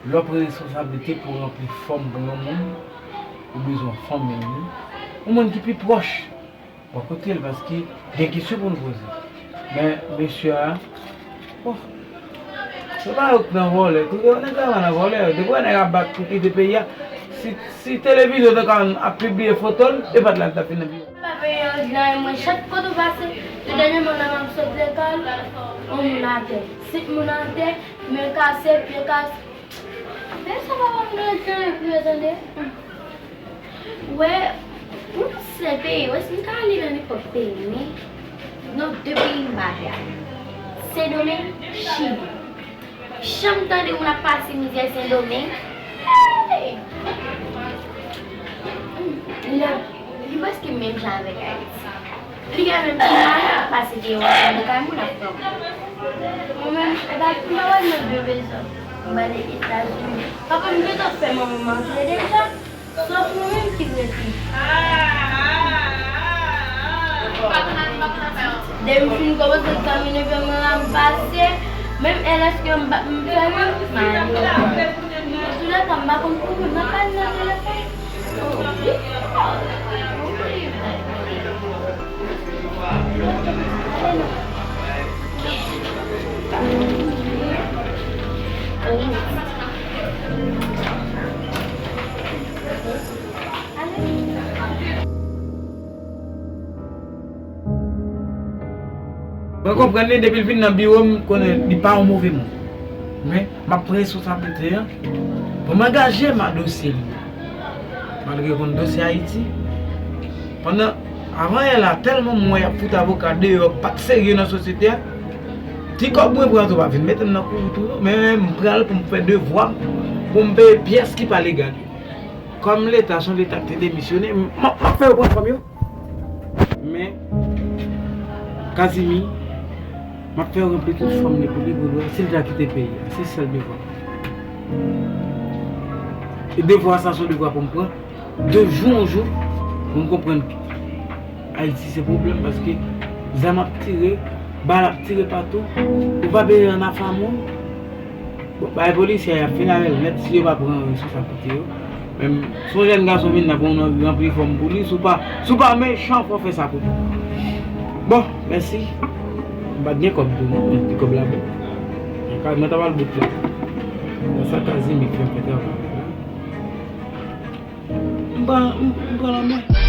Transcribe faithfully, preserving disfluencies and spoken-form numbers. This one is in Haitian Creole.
Lè w pran responsablite pou w ranpli fòm pou yon moun, ou bezwen fanmi l wi. Yon moun ki pi pwòch, bò kote l, paske gen kesyon pou nou poze. Men mesye a, bon, se pa yo k nan vòlè. Kote yo nèg la pa nan vòlè. Depi wè nèg ap bat pou kite peyi a, si, si televizyon te ka ap pibliye foto l, e pa t la l t ap fin nan pi. Pa peye anj nan men mwen, chak kote w pase, yo dènyèman la m ap sot lekòl, yon moun atè, senk moun atè, men kase, pye kase. Men sa papa m gen jan epi yo tande. Wè, mwen pa sèl peyi, wè si m ta ale nan nenpòt peyi, men nan de peyi m pa vle ale. Sendomeng, Chili. Janm tande moun ap pase mizè Sendomeng. Hey! Li, li prèske menm jan avèk Ayiti. Li gen menm ti mal pase gen yon nan kay moun ap pran. Mwen menm, e pa, m pa pral nan de peyi sa. M pral Etazini. Papa m gentan fè manman m antre deja. Sòf mwen menm ki rete. Depi m fin kòmanse egzamen nevyèm nan la, m pase. Menm L S ke m ba, m fè menm, m ale. Antoulèka, m pa konn pou moun nan pa nan telefòn. Mwen konprann li, depi l vin nan biwo m, konnen li pa yon move moun. Men, m ap pran responsablite an pou m angaje m a dosye li. Malgre konn dosye Ayiti. Pandan, avan yè la, tèlman m wè y ap fout avoka deyò, pa t serye nan sosyete a. Ti kòb mwen pran tou pa vin mete m nan kouri tou non. Men m pral pou m fè devwa m, pou m peye pyès ki pa legal yo. Kòm Leta, se yon Leta ki te demisyone, m, m ap, m ap fè yo pran fòm yo. Men, Kazimi, m ap fè yo ranpli tout fòm li pou li, pou li, si l ta kite peyi a. Se sèl devwa. E devwa sa, se yon devwa pou m pran. De jou an jou, pou m konprann Ayiti se pwoblèm, paske zam ap tire, bal ap tire patou, ou pa bezwen ann afame w. Bon, bay polisye a, y ap fin avè l nèt si yo pa pran responsablite yo. Men, si yon jèn gason vin la pou w ranpli fòm pou li, si w pa, si w pa mechan, fò w fè sa pou li. Bon, mèsi. M pa t gen kòb tou non, men ti kòb la bon. Mwen ta pral bout la. Bon, sa Kazimi k fè m fè travay la. M pran, m, m pran lanmè.